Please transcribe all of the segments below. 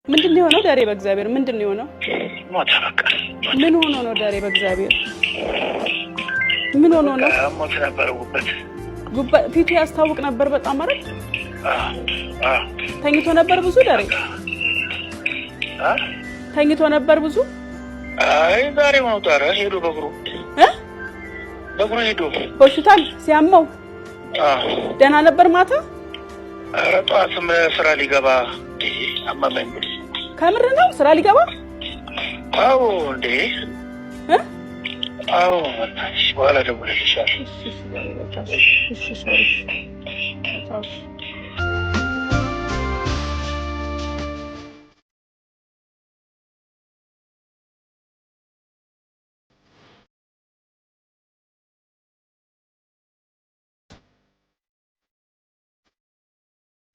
ምንድን ነው የሆነው ደሬ? በእግዚአብሔር ምንድን ነው የሆነው? ሞተ በቃ። ምን ሆኖ ነው ደሬ? በእግዚአብሔር ምን ሆኖ ነው? ሞት ነበረ ጉበት። ፊቱ ያስታውቅ ነበር በጣም አይደል? ተኝቶ ነበር ብዙ ደሬ? ተኝቶ ነበር ብዙ? አይ ዛሬ ነው ጣረ ሄዶ በእግሩ በእግሩ ሄዶ ሆስፒታል ሲያመው ደህና ነበር ማታ? ኧረ ጠዋትም ስራ ሊገባ አመመኝ። ከምር ነው ስራ ሊገባ? አዎ እንዴ አዎ። በኋላ እደውልልሻለሁ።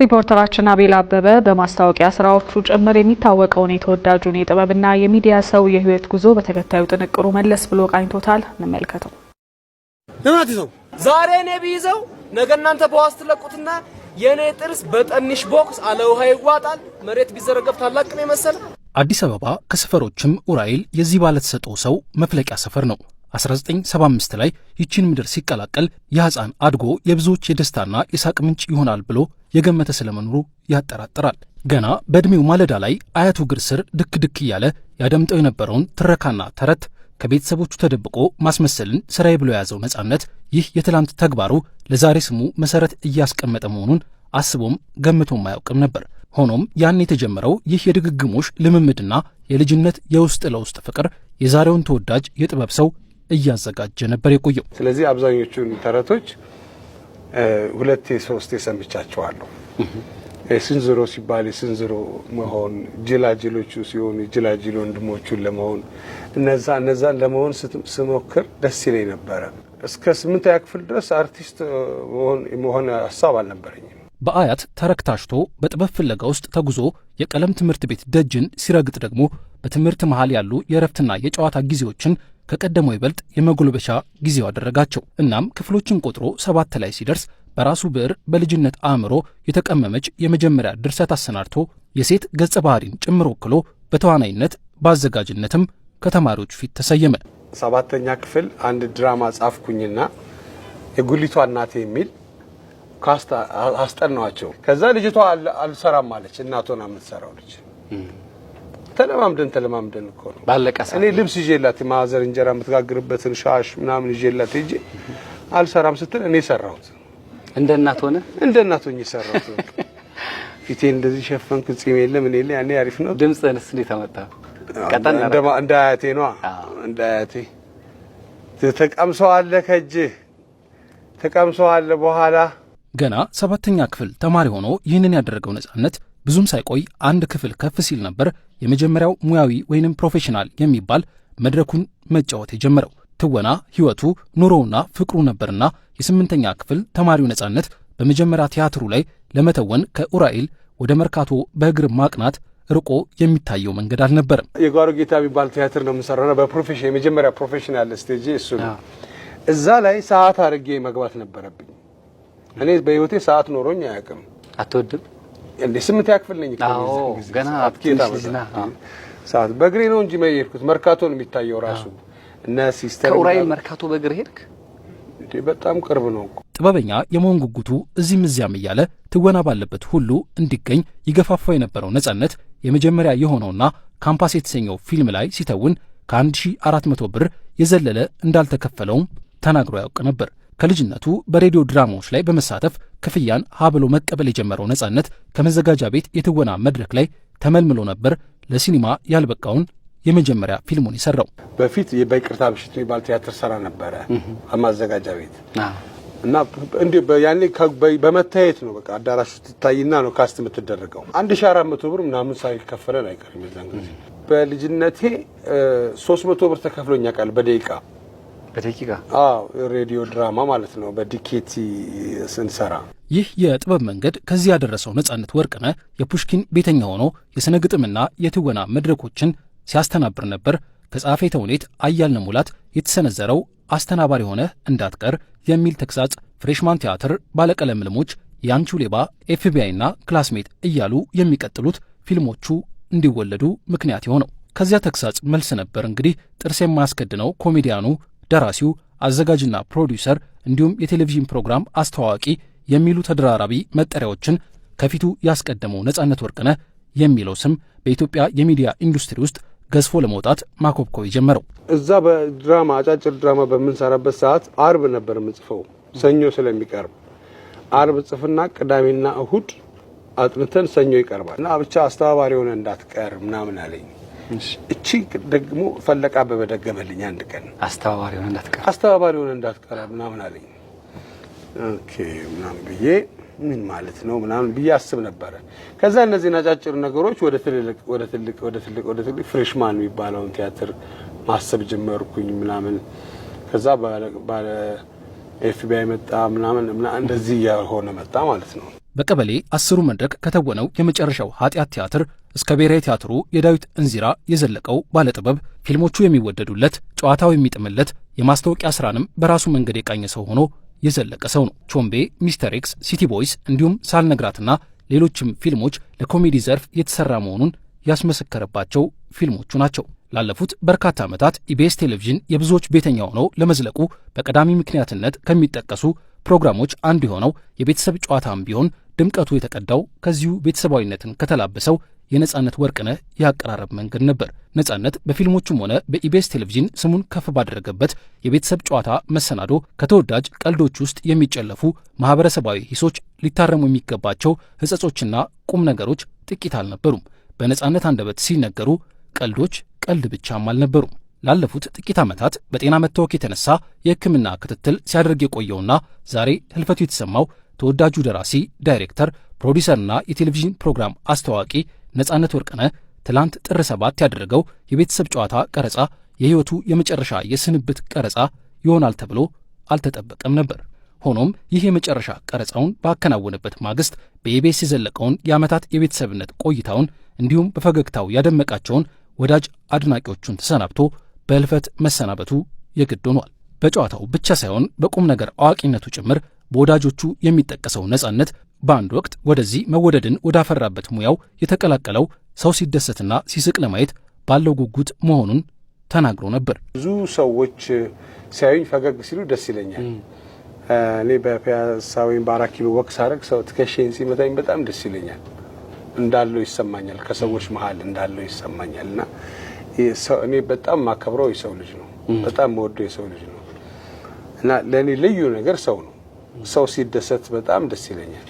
ሪፖርተራችን አቤል አበበ በማስታወቂያ ስራዎቹ ጭምር የሚታወቀውን የተወዳጁን የጥበብና የሚዲያ ሰው የህይወት ጉዞ በተከታዩ ጥንቅሩ መለስ ብሎ ቃኝቶታል። እንመልከተው። ለምን አትይዘው? ዛሬ እኔ ቢይዘው ነገ እናንተ በዋስ ትለቁትና የእኔ ጥርስ በጠንሽ ቦክስ አለ ውሃ ይዋጣል። መሬት ቢዘረገፍ ታላቅ ነው የመሰለ። አዲስ አበባ ከሰፈሮችም ኡራኤል የዚህ ባለተሰጥኦ ሰው መፍለቂያ ሰፈር ነው። 1975 ላይ ይቺን ምድር ሲቀላቀል የሕፃን አድጎ የብዙዎች የደስታና የሳቅ ምንጭ ይሆናል ብሎ የገመተ ስለመኖሩ ያጠራጥራል። ገና በዕድሜው ማለዳ ላይ አያቱ እግር ስር ድክ ድክ እያለ ያደምጠው የነበረውን ትረካና ተረት ከቤተሰቦቹ ተደብቆ ማስመሰልን ስራዬ ብሎ የያዘው ነጻነት ይህ የትላንት ተግባሩ ለዛሬ ስሙ መሰረት እያስቀመጠ መሆኑን አስቦም ገምቶም አያውቅም ነበር። ሆኖም ያን የተጀመረው ይህ የድግግሞሽ ልምምድና የልጅነት የውስጥ ለውስጥ ፍቅር የዛሬውን ተወዳጅ የጥበብ ሰው እያዘጋጀ ነበር የቆየው። ስለዚህ አብዛኞቹን ተረቶች ሁለቴ ሶስቴ ሰምቻቸዋለሁ። ስንዝሮ ሲባል የስንዝሮ መሆን፣ ጅላጅሎቹ ሲሆኑ ጅላጅል ወንድሞቹን ለመሆን እነዛን ለመሆን ስሞክር ደስ ይለኝ ነበረ። እስከ 8ኛ ክፍል ድረስ አርቲስት መሆን ሀሳብ አልነበረኝም። በአያት ተረክ ታሽቶ በጥበብ ፍለጋ ውስጥ ተጉዞ የቀለም ትምህርት ቤት ደጅን ሲረግጥ ደግሞ በትምህርት መሃል ያሉ የእረፍትና የጨዋታ ጊዜዎችን ከቀደመው ይበልጥ የመጎልበሻ ጊዜው አደረጋቸው። እናም ክፍሎችን ቆጥሮ 7 ላይ ሲደርስ በራሱ ብዕር በልጅነት አእምሮ የተቀመመች የመጀመሪያ ድርሰት አሰናድቶ የሴት ገጸ ባህሪን ጭምር ወክሎ በተዋናይነት በአዘጋጅነትም ከተማሪዎች ፊት ተሰየመ። 7ኛ ክፍል አንድ ድራማ ጻፍኩኝና የጉሊቷ እናቴ የሚል cast አስጠናዋቸው። ከዛ ልጅቷ አልሰራም አለች። እናቷን የምትሰራው ልጅ ተለማምደን እኮ ነው። ባለቀ ሰዓት እኔ ልብስ ይዤላት ማዘር እንጀራ የምትጋግርበትን ሻሽ ምናምን ይዤላት ሄጄ አልሰራም ስትል እኔ ሰራሁት። እንደ እናት ሆነ እንደ እናት ሆኜ ሰራሁት። ፊቴ እንደዚህ ሸፈንኩ፣ ጺም የለም እኔ ያኔ አሪፍ ነው። ድምፅህንስ እንዴት አመጣ? ቀጠን እንደ አያቴ ነዋ። እንደ አያቴ ተቀምሰዋለህ፣ ከእጅህ ተቀምሰዋለህ በኋላ። ገና 7ኛ ክፍል ተማሪ ሆኖ ይህንን ያደረገው ነጻነት ብዙም ሳይቆይ አንድ ክፍል ከፍ ሲል ነበር የመጀመሪያው ሙያዊ ወይንም professional የሚባል መድረኩን መጫወት የጀመረው። ትወና ሕይወቱ፣ ኑሮውና ፍቅሩ ነበርና የ8ኛ ክፍል ተማሪው ነጻነት በመጀመሪያ ቲያትሩ ላይ ለመተወን ከኡራኤል ወደ መርካቶ በእግር ማቅናት ርቆ የሚታየው መንገድ አልነበረም። የጓሮ ጌታ የሚባል ቲያትር ነው የምንሰራው። በ profession የመጀመሪያ professional stage እሱ ነው። እዛ ላይ ሰዓት አድርጌ መግባት ነበረብኝ። እኔ በህይወቴ ሰዓት ኖሮኝ አያውቅም። አትወድም እንዴ? 8ኛ ክፍል ነኝ። ገና ሰዓት በእግሬ ነው እንጂ የሄድኩት። መርካቶ ነው የሚታየው ራሱ። እነ ሲስተር ከኡራኤል መርካቶ በእግር ሄድክ? በጣም ቅርብ ነው። ጥበበኛ የመሆን ጉጉቱ እዚህም እዚያም እያለ ትወና ባለበት ሁሉ እንዲገኝ ይገፋፋው የነበረው ነጻነት የመጀመሪያ የሆነውና ካምፓስ የተሰኘው ፊልም ላይ ሲተውን ከ1400 ብር የዘለለ እንዳልተከፈለውም ተናግሮ ያውቅ ነበር። ከልጅነቱ በሬዲዮ ድራማዎች ላይ በመሳተፍ ክፍያን ሀብሎ መቀበል የጀመረው ነጻነት ከመዘጋጃ ቤት የትወና መድረክ ላይ ተመልምሎ ነበር ለሲኒማ ያልበቃውን የመጀመሪያ ፊልሙን የሰራው። በፊት በይቅርታ ምሽት የሚባል ቲያትር ሰራ ነበረ ማዘጋጃ ቤት እና እንዲህ ያኔ በመታየት ነው። በቃ አዳራሹ ትታይና ነው cast የምትደረገው። 1400 ብር ምናምን ሳይከፈለን አይቀርም የዛን ጊዜ። በልጅነቴ 300 ብር ተከፍሎኝ ያውቃል በደቂቃ። በደቂቃ? አዎ፣ ሬዲዮ ድራማ ማለት ነው በዲኬቲ ስንሰራ። ይህ የጥበብ መንገድ ከዚህ ያደረሰው ነጻነት ወርቅነህ የፑሽኪን ቤተኛ ሆኖ የሥነ ግጥምና የትወና መድረኮችን ሲያስተናብር ነበር። ከጸሐፌ ተውኔት አያልነህ ሙላት የተሰነዘረው አስተናባሪ ሆነህ እንዳትቀር የሚል ተግሳጽ ፍሬሽማን ቲያትር፣ ባለቀለም ህልሞች፣ የአንቺው ሌባ፣ ኤፍቢአይና ክላስሜት እያሉ የሚቀጥሉት ፊልሞቹ እንዲወለዱ ምክንያት የሆነው። ከዚያ ተግሳጽ መልስ ነበር እንግዲህ ጥርስ የማያስከድነው ኮሜዲያኑ፣ ደራሲው፣ አዘጋጅና ፕሮዲውሰር እንዲሁም የቴሌቪዥን ፕሮግራም አስተዋዋቂ የሚሉ ተደራራቢ መጠሪያዎችን ከፊቱ ያስቀደመው ነጻነት ወርቅነህ የሚለው ስም በኢትዮጵያ የሚዲያ ኢንዱስትሪ ውስጥ ገዝፎ ለመውጣት ማኮብኮብ የጀመረው። እዛ በድራማ፣ አጫጭር ድራማ በምንሰራበት ሰዓት አርብ ነበር የምጽፈው፣ ሰኞ ስለሚቀርብ አርብ ጽፍና ቅዳሜና እሁድ አጥንተን ሰኞ ይቀርባል እና ብቻ አስተባባሪ ሆነህ እንዳትቀር ምናምን አለኝ። እቺ ደግሞ ፈለቀ አበበ ደገመልኝ አንድ ቀን። አስተባባሪ ሆነህ እንዳትቀር። አስተባባሪ ሆነህ እንዳትቀር ምናምን አለኝ። Okay ምናምን ብዬ፣ ምን ማለት ነው ምናምን ብዬ አስብ ነበረ። ከዛ እነዚህን አጫጭር ነገሮች ወደ ትልቅ፣ ወደ ትልቅ፣ ወደ ትልቅ፣ ወደ ትልቅ Freshman የሚባለውን ቲያትር ማሰብ ጀመርኩኝ ምናምን። ከዛ ባለ FBI መጣ ምናምን እንደዚህ እያሆነ መጣ ማለት ነው። በቀበሌ 10ሩ መድረክ ከተወነው የመጨረሻው ኃጢአት ቲያትር እስከ ብሔራዊ ቲያትሩ የዳዊት እንዚራ የዘለቀው ባለጥበብ ፊልሞቹ የሚወደዱለት፣ ጨዋታው የሚጥምለት፣ የማስታወቂያ ስራንም በራሱ መንገድ የቃኘ ሰው ሆኖ የዘለቀ ሰው ነው። ቾምቤ፣ Mister X፣ City Boys እንዲሁም ሳልነግራትና ሌሎችም ፊልሞች ለኮሜዲ ዘርፍ የተሰራ መሆኑን ያስመሰከረባቸው ፊልሞቹ ናቸው። ላለፉት በርካታ ዓመታት ኢቢኤስ ቴሌቪዥን የብዙዎች ቤተኛ ሆኖ ለመዝለቁ በቀዳሚ ምክንያትነት ከሚጠቀሱ ፕሮግራሞች አንዱ የሆነው የቤተሰብ ጨዋታም ቢሆን ድምቀቱ የተቀዳው ከዚሁ ቤተሰባዊነትን ከተላበሰው የነጻነት ወርቅነህ የአቀራረብ መንገድ ነበር። ነጻነት በፊልሞቹም ሆነ በኢቢኤስ ቴሌቪዥን ስሙን ከፍ ባደረገበት የቤተሰብ ጨዋታ መሰናዶ ከተወዳጅ ቀልዶች ውስጥ የሚጨለፉ ማህበረሰባዊ ሂሶች፣ ሊታረሙ የሚገባቸው ሕጸጾችና ቁም ነገሮች ጥቂት አልነበሩም። በነጻነት አንደበት ሲነገሩ ቀልዶች ቀልድ ብቻም አልነበሩም። ላለፉት ጥቂት ዓመታት በጤና መታወክ የተነሳ የሕክምና ክትትል ሲያደርግ የቆየውና ዛሬ ህልፈቱ የተሰማው ተወዳጁ ደራሲ፣ ዳይሬክተር፣ ፕሮዲሰርና የቴሌቪዥን ፕሮግራም አስተዋዋቂ ነጻነት ወርቅነህ ትላንት ጥር 7 ያደረገው የቤተሰብ ጨዋታ ቀረጻ የሕይወቱ የመጨረሻ የስንብት ቀረጻ ይሆናል ተብሎ አልተጠበቀም ነበር። ሆኖም ይህ የመጨረሻ ቀረጻውን ባከናወነበት ማግስት በኢቢኤስ የዘለቀውን የዓመታት የቤተሰብነት ቆይታውን እንዲሁም በፈገግታው ያደመቃቸውን ወዳጅ አድናቂዎቹን ተሰናብቶ በህልፈት መሰናበቱ የግድ ሆኗል። በጨዋታው ብቻ ሳይሆን በቁም ነገር አዋቂነቱ ጭምር በወዳጆቹ የሚጠቀሰው ነጻነት በአንድ ወቅት ወደዚህ መወደድን ወዳፈራበት ሙያው የተቀላቀለው ሰው ሲደሰትና ሲስቅ ለማየት ባለው ጉጉት መሆኑን ተናግሮ ነበር። ብዙ ሰዎች ሲያዩኝ ፈገግ ሲሉ ደስ ይለኛል። እኔ በፒያሳ ወይም በአራት ኪሎ walk ሳደርግ ሰው ትከሻዬን ሲመታኝ በጣም ደስ ይለኛል። እንዳለው ይሰማኛል፣ ከሰዎች መሀል እንዳለው ይሰማኛል። እና እኔ በጣም ማከብረው የሰው ልጅ ነው። በጣም መወደው የሰው ልጅ ነው። እና ለእኔ ልዩ ነገር ሰው ነው። ሰው ሲደሰት በጣም ደስ ይለኛል።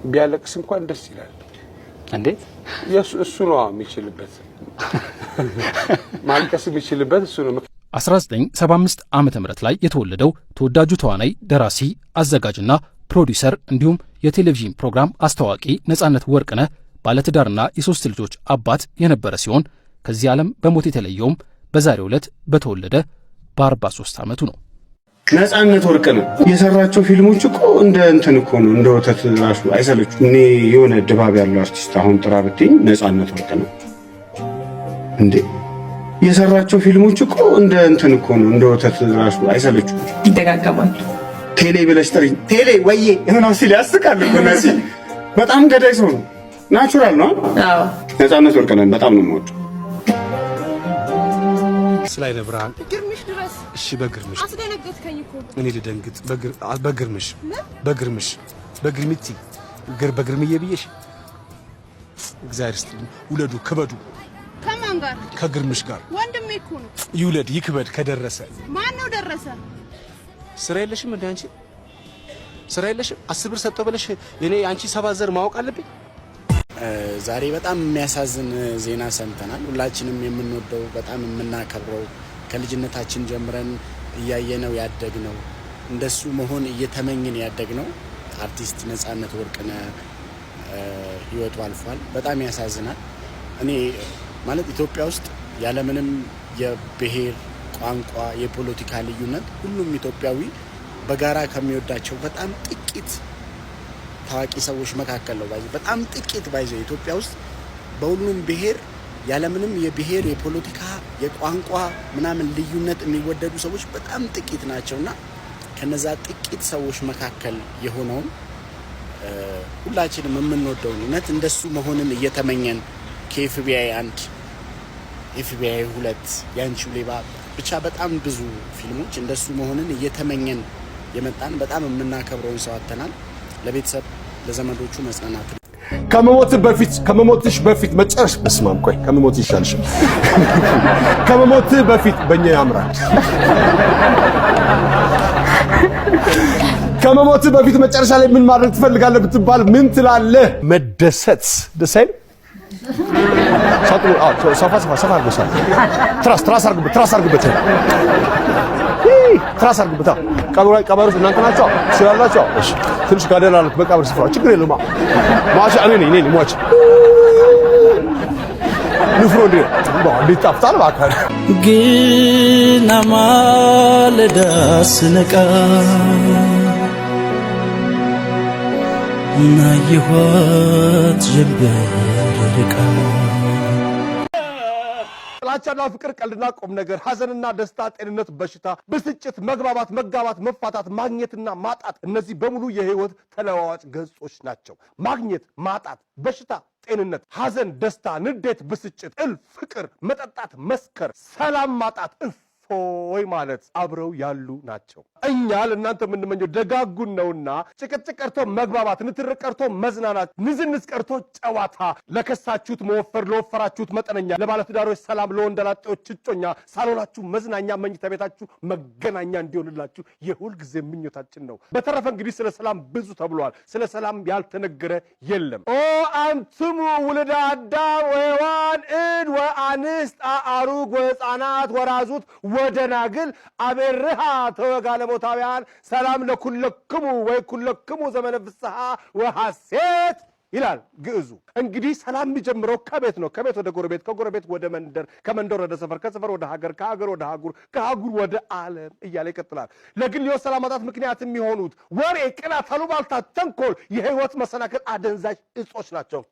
ቢያለቅስ እንኳን ደስ ይላል። እንዴት? እሱ ነው የሚችልበት፣ ማልቀስ የሚችልበት እሱ ነው። 1975 ዓ.ም ላይ የተወለደው ተወዳጁ ተዋናይ፣ ደራሲ፣ አዘጋጅና ፕሮዲውሰር እንዲሁም የቴሌቪዥን ፕሮግራም አስተዋዋቂ ነጻነት ወርቅነህ ባለትዳርና የሶስት ልጆች አባት የነበረ ሲሆን ከዚህ ዓለም በሞት የተለየውም በዛሬው ዕለት በተወለደ በ43 ዓመቱ ነው። ነጻነት ወርቅነህ የሰራቸው ፊልሞች እኮ እንደ እንትን እኮ ነው፣ እንደ ወተት ራሱ አይሰለችም። እኔ የሆነ ድባብ ያለው አርቲስት አሁን ጥራ ብትይኝ ነጻነት ወርቅነህ። እንዴ፣ የሰራቸው ፊልሞች እኮ እንደ እንትን እኮ ነው፣ እንደ ወተት ራሱ አይሰለችም። ይደጋገማል። ቴሌ ብለሽ ጥሪኝ፣ ቴሌ ወዬ ምናምን ሲል ያስቃል እኮ። ነፂ በጣም ገዳይ ሰው ነው። Natural ነው። ነጻነት ወርቅነህን በጣም ነው የምወደው። ስለ አይነ ብርሃን ግርምሽ ድረስ። እሺ፣ በግርምሽ። አስደነገጥከኝ እኮ። እኔ ልደንግጥ? በግርምሽ፣ በግርምሽ፣ በግርምቲ፣ በግርምዬ ብዬሽ እግዚአብሔር ይስጥልኝ። ውለዱ፣ ክበዱ። ከማን ጋር? ከግርምሽ ጋር። ወንድሜ እኮ ነው። ይውለድ ይክበድ ከደረሰ። ማን ነው ደረሰ? ስራ የለሽም እንደ አንቺ? ስራ የለሽም? 10 ብር ሰጠው ብለሽ እኔ አንቺ ሰባት ዘር ማወቅ አለብኝ? ዛሬ በጣም የሚያሳዝን ዜና ሰምተናል። ሁላችንም የምንወደው፣ በጣም የምናከብረው፣ ከልጅነታችን ጀምረን እያየነው ያደግነው፣ እንደሱ መሆን እየተመኘን ያደግነው አርቲስት ነጻነት ወርቅነህ ሕይወቱ አልፏል። በጣም ያሳዝናል። እኔ ማለት ኢትዮጵያ ውስጥ ያለምንም የብሔር፣ ቋንቋ፣ የፖለቲካ ልዩነት ሁሉም ኢትዮጵያዊ በጋራ ከሚወዳቸው በጣም ጥቂት ታዋቂ ሰዎች መካከል ነው። By the way በጣም ጥቂት፣ by the way ኢትዮጵያ ውስጥ በሁሉም ብሔር ያለምንም የብሔር፣ የፖለቲካ፣ የቋንቋ ምናምን ልዩነት የሚወደዱ ሰዎች በጣም ጥቂት ናቸው እና ከነዛ ጥቂት ሰዎች መካከል የሆነውን፣ ሁላችንም የምንወደውን፣ እውነት እንደሱ መሆንን እየተመኘን ከኤፍቢአይ 1፣ ኤፍቢአይ 2፣ ያንቺው ሌባ፣ ብቻ በጣም ብዙ ፊልሞች እንደሱ መሆንን እየተመኘን የመጣን በጣም የምናከብረውን ሰው አጥተናል። ለቤተሰብ ለዘመዶቹ መጽናናት ከመሞት በፊት፣ ከመሞትሽ በፊት መጨረሻ፣ በስመ አብ፣ ቆይ፣ ከመሞት ይሻልሽ፣ ከመሞት በፊት በእኛ ያምራል። ከመሞት በፊት መጨረሻ ላይ ምን ማድረግ ትፈልጋለህ ብትባል ምን ትላለህ? መደሰት። ደስ አይልም? ሳጥኑ፣ አዎ፣ ሰፋ ሰፋ ሰፋ አድርገው፣ ትራስ ትራስ አድርጉበት፣ ትራስ አድርጉበት፣ ትራስ አድርጉበት። ቀብሩ ላይ ቀባሪዎች እናንተ ናቸው፣ ትችላላችሁ። እሺ፣ ትንሽ ጋደል አሉት መቃብር ስፍራ፣ ችግር የለውም። ሟች እኔ ነኝ፣ እኔ ነኝ ሟች። ንፍሮ እንዴ እንዴት ጣፍጣል እባክህ። ግና ማለዳ ስነቃ ናየኋት ጀንበር ርቃ። ጥላቻና ፍቅር፣ ቀልድና ቁም ነገር፣ ሀዘንና ደስታ፣ ጤንነት፣ በሽታ፣ ብስጭት፣ መግባባት፣ መጋባት፣ መፋታት፣ ማግኘትና ማጣት፣ እነዚህ በሙሉ የህይወት ተለዋዋጭ ገጾች ናቸው። ማግኘት፣ ማጣት፣ በሽታ፣ ጤንነት፣ ሀዘን፣ ደስታ፣ ንዴት፣ ብስጭት፣ ጥል፣ ፍቅር፣ መጠጣት፣ መስከር፣ ሰላም ማጣት፣ እፎይ ማለት አብረው ያሉ ናቸው። እኛ ለእናንተ የምንመኘው ደጋጉን ነውና ጭቅጭቅ ቀርቶ መግባባት፣ ንትርክ ቀርቶ መዝናናት፣ ንዝንዝ ቀርቶ ጨዋታ፣ ለከሳችሁት መወፈር፣ ለወፈራችሁት መጠነኛ፣ ለባለትዳሮች ሰላም፣ ለወንደላጤዎች እጮኛ፣ ሳሎናችሁ መዝናኛ፣ መኝታ ቤታችሁ መገናኛ እንዲሆንላችሁ የሁል ጊዜ ምኞታችን ነው። በተረፈ እንግዲህ ስለ ሰላም ብዙ ተብሏል። ስለ ሰላም ያልተነገረ የለም። ኦ አንትሙ ውልደ አዳም ወሔዋን እድ ወአንስት አአሩግ ወሕፃናት ወራዙት ወደናግል አቤርሃ ተወጋለሞታውያን ሰላም ለኩለክሙ ወይ ኩለክሙ ዘመነ ፍስሐ ወሐሴት ይላል ግዕዙ። እንግዲህ ሰላም የሚጀምረው ከቤት ነው። ከቤት ወደ ጎረቤት፣ ከጎረቤት ወደ መንደር፣ ከመንደር ወደ ሰፈር፣ ከሰፈር ወደ ሀገር፣ ከሀገር ወደ አህጉር፣ ከአህጉር ወደ ዓለም እያለ ይቀጥላል። ለግል ሕይወት ሰላም ማጣት ምክንያት የሚሆኑት ወሬ፣ ቅናት፣ አሉባልታ፣ ተንኮል፣ የህይወት መሰናክል፣ አደንዛዥ እጾች ናቸው።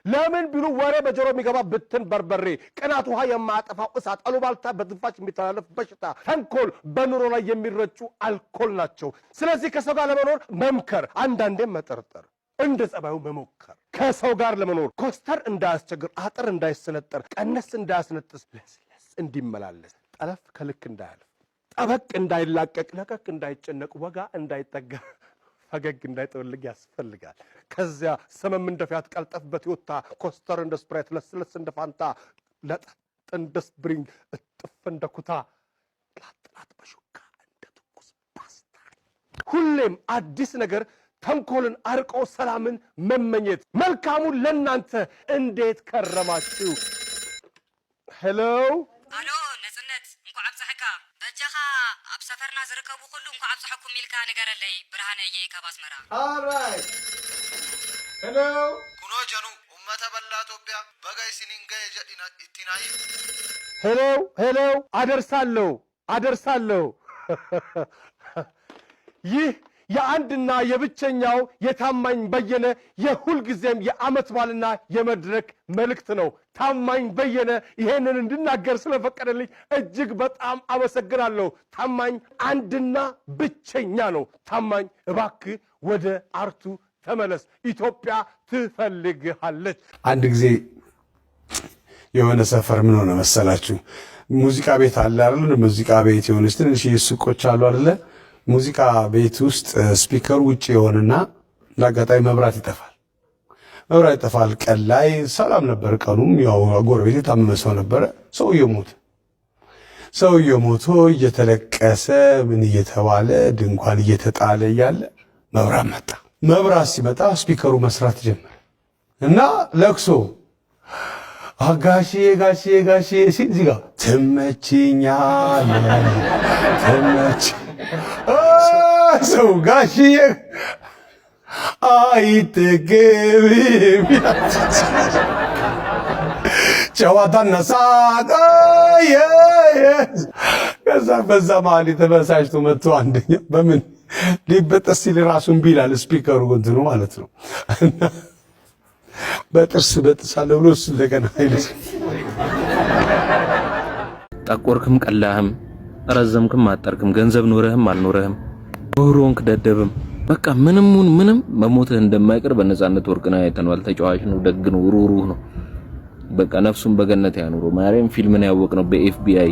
ለምን ቢሉ ወሬ በጆሮ የሚገባ ብትን በርበሬ፣ ቅናት ውሃ የማያጠፋው እሳት፣ አሉባልታ በትንፋሽ የሚተላለፍ በሽታ፣ ተንኮል በኑሮ ላይ የሚረጩ አልኮል ናቸው። ስለዚህ ከሰው ጋር ለመኖር መምከር፣ አንዳንዴም መጠርጠር፣ እንደ ጸባዩ መሞከር፣ ከሰው ጋር ለመኖር ኮስተር እንዳያስቸግር፣ አጥር እንዳይሰነጠር፣ ቀነስ እንዳያስነጥስ፣ ለስለስ እንዲመላለስ፣ ጠለፍ ከልክ እንዳያልፍ፣ ጠበቅ እንዳይላቀቅ፣ ለቀቅ እንዳይጨነቅ፣ ወጋ እንዳይጠጋ፣ ፈገግ እንዳይጠወልግ ያስፈልጋል። ከዚያ ሰመም እንደ ፊያት፣ ቀልጠፍ በቶዮታ፣ ኮስተር እንደ ስፕራይት፣ ለስለስ እንደ ፋንታ፣ ለጠጥ እንደ ስፕሪንግ፣ እጥፍ እንደ ኩታ፣ ላጥላጥ በሹካ እንደ ትኩስ ፓስታ፣ ሁሌም አዲስ ነገር፣ ተንኮልን አርቆ ሰላምን መመኘት። መልካሙን ለእናንተ። እንዴት ከረማችሁ? Hello። ኣሎ ነፅነት፣ እንኳዕ ኣብፅሐካ። በጃኻ ኣብ ሰፈርና ዝርከቡ ኩሉ እንኳዕ ኣብፅሐኩም ኢልካ ንገረለይ። ብርሃነ እየ ካብ ኣስመራ። Alright, hello። Kunoo januu uummata bal'aa Itoophiyaa baga isiniin ga'e jedhina ittiin haa. Hello, hello፣ አደርሳለሁ፣ አደርሳለሁ። ይህ የአንድና የብቸኛው የታማኝ በየነ የሁልጊዜም የዓመት በዓልና የመድረክ መልእክት ነው። ታማኝ በየነ ይሄንን እንድናገር ስለፈቀደልኝ እጅግ በጣም አመሰግናለሁ። ታማኝ አንድና ብቸኛ ነው። ታማኝ፣ እባክህ ወደ art ኡ ተመለስ። ኢትዮጵያ ትፈልግሃለች። አንድ ጊዜ የሆነ ሰፈር ምን ሆነ መሰላችሁ? ሙዚቃ ቤት አለ አይደል? ሙዚቃ ቤት የሆነች ትንሽ ሱቆች አሉ አይደለ? ሙዚቃ ቤት ውስጥ speaker ኡ ውጭ የሆነና ለአጋጣሚ መብራት ይጠፋል። መብራት ይጠፋል። ቀን ላይ ሰላም ነበር። ቀኑም ያው ጎረቤት የታመመ ሰው ነበረ። ሰውየው ሞተ። ሰውየው ሞቶ እየተለቀሰ ምን እየተባለ ድንኳን እየተጣለ እያለ መብራት መጣ። መብራት ሲመጣ speaker ኡ መስራት ጀመረ እና ለቅሶ ጋሽዬ ጋሽዬ ጋሽዬ ሲል እዚህ ጋር ትመችኛለህ ትመች ሰው ጋሽዬ አይጠገብም ጨዋታና ሳቅ። ከዛ በዛ መሀል የተበሳጭቶ መጥቶ አንደኛ በምን ሊበጠስ ሲል ራሱን ቢላል speaker ኡ እንትኑ ማለት ነው። በጥርስ በጥሳለሁ ብሎ እሱ እንደገና አይልስ። ጠቆርክም ቀላህም፣ ረዘምክም አጠርክም፣ ገንዘብ ኖረህም አልኖረህም፣ ምሁር ሆንክ ደደብም፣ በቃ ምንሙን ምንም መሞትህ እንደማይቀር በነፃነት ወርቅነህ አይተነዋል። ተጫዋች ነው፣ ደግ ነው፣ ሩህሩህ ነው። በቃ ነፍሱን በገነት ያኑረው። ማርያም ፊልምን ያወቅነው በ FBI፣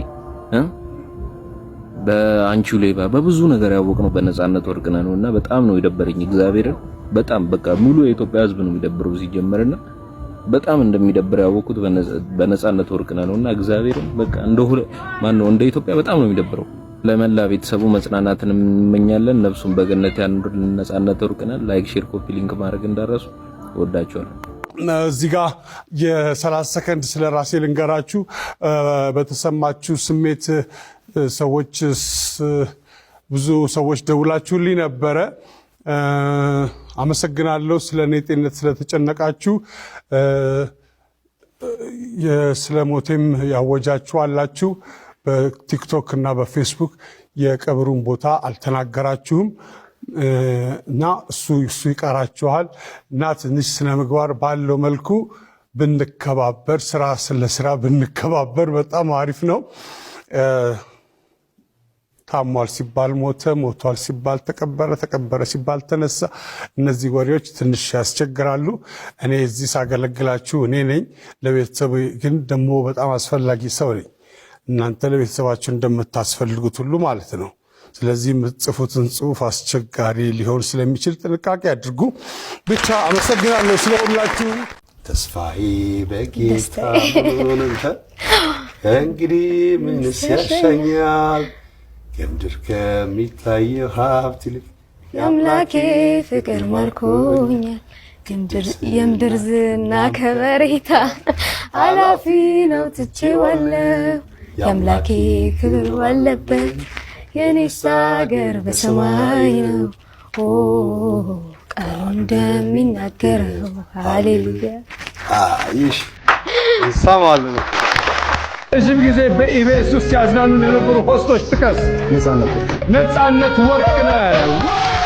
በአንቺው ሌባ፣ በብዙ ነገር ያወቅነው በነፃነት ወርቅነህ ነውና በጣም ነው የደበረኝ። እግዚአብሔርን በጣም በቃ ሙሉ የኢትዮጵያ ሕዝብ ነው የሚደብረው ሲጀመርና በጣም እንደሚደብር ያወቅኩት በነፃነት ወርቅነህ ነውና እግዚአብሔርን በቃ እንደ ማን ነው እንደ ኢትዮጵያ በጣም ነው የሚደብረው። ለመላ ቤተሰቡ መጽናናትን እንመኛለን። ነፍሱን በገነት ያኑርልን። ነፃነት ወርቅነህ። Like፣ share፣ copy link ማድረግ እንዳትረሱ። እወዳችኋለሁ። እዚህ ጋ የ30 ሰከንድ ስለ ራሴ ልንገራችሁ። በተሰማችሁ ስሜት ሰዎች፣ ብዙ ሰዎች ደውላችሁልኝ ነበረ። አመሰግናለሁ ስለ እኔ ጤንነት ስለተጨነቃችሁ፣ ስለ ሞቴም ያወጃችሁ አላችሁ። በቲክቶክ እና በፌስቡክ የቀብሩን ቦታ አልተናገራችሁም እና እሱ ይቀራችኋል እና ትንሽ ስነ ምግባር ባለው መልኩ ብንከባበር፣ ስራ ስለ ስራ ብንከባበር በጣም አሪፍ ነው። ታሟል ሲባል ሞተ፣ ሞቷል ሲባል ተቀበረ፣ ተቀበረ ሲባል ተነሳ። እነዚህ ወሬዎች ትንሽ ያስቸግራሉ። እኔ እዚህ ሳገለግላችሁ እኔ ነኝ። ለቤተሰቡ ግን ደግሞ በጣም አስፈላጊ ሰው ነኝ። እናንተ ለቤተሰባችሁ እንደምታስፈልጉት ሁሉ ማለት ነው። ስለዚህ የምትጽፉትን ጽሁፍ አስቸጋሪ ሊሆን ስለሚችል ጥንቃቄ አድርጉ። ብቻ አመሰግናለሁ ስለሁላችሁ። ተስፋዬ በጌታ እንግዲህ ምንስ ያሻኛል? ከምድር ከሚታየው ሀብት ይልቅ የአምላኬ ፍቅር ማርኮኛል። የምድር ዝና ከበሬታ ኃላፊ ነው ትቼዋለሁ። የአምላኬ ክብር ባለበት የኔስ አገር በሰማይ ነው። ኦ ቃሉ እንደሚናገረው ሃሌሉያ። ይሽ እንሰማለን። ረዥም ጊዜ በኢቢኤስ ውስጥ ያዝናኑን የነበሩ host ኦች ጥቀስ። ነፃነት ወርቅነህ።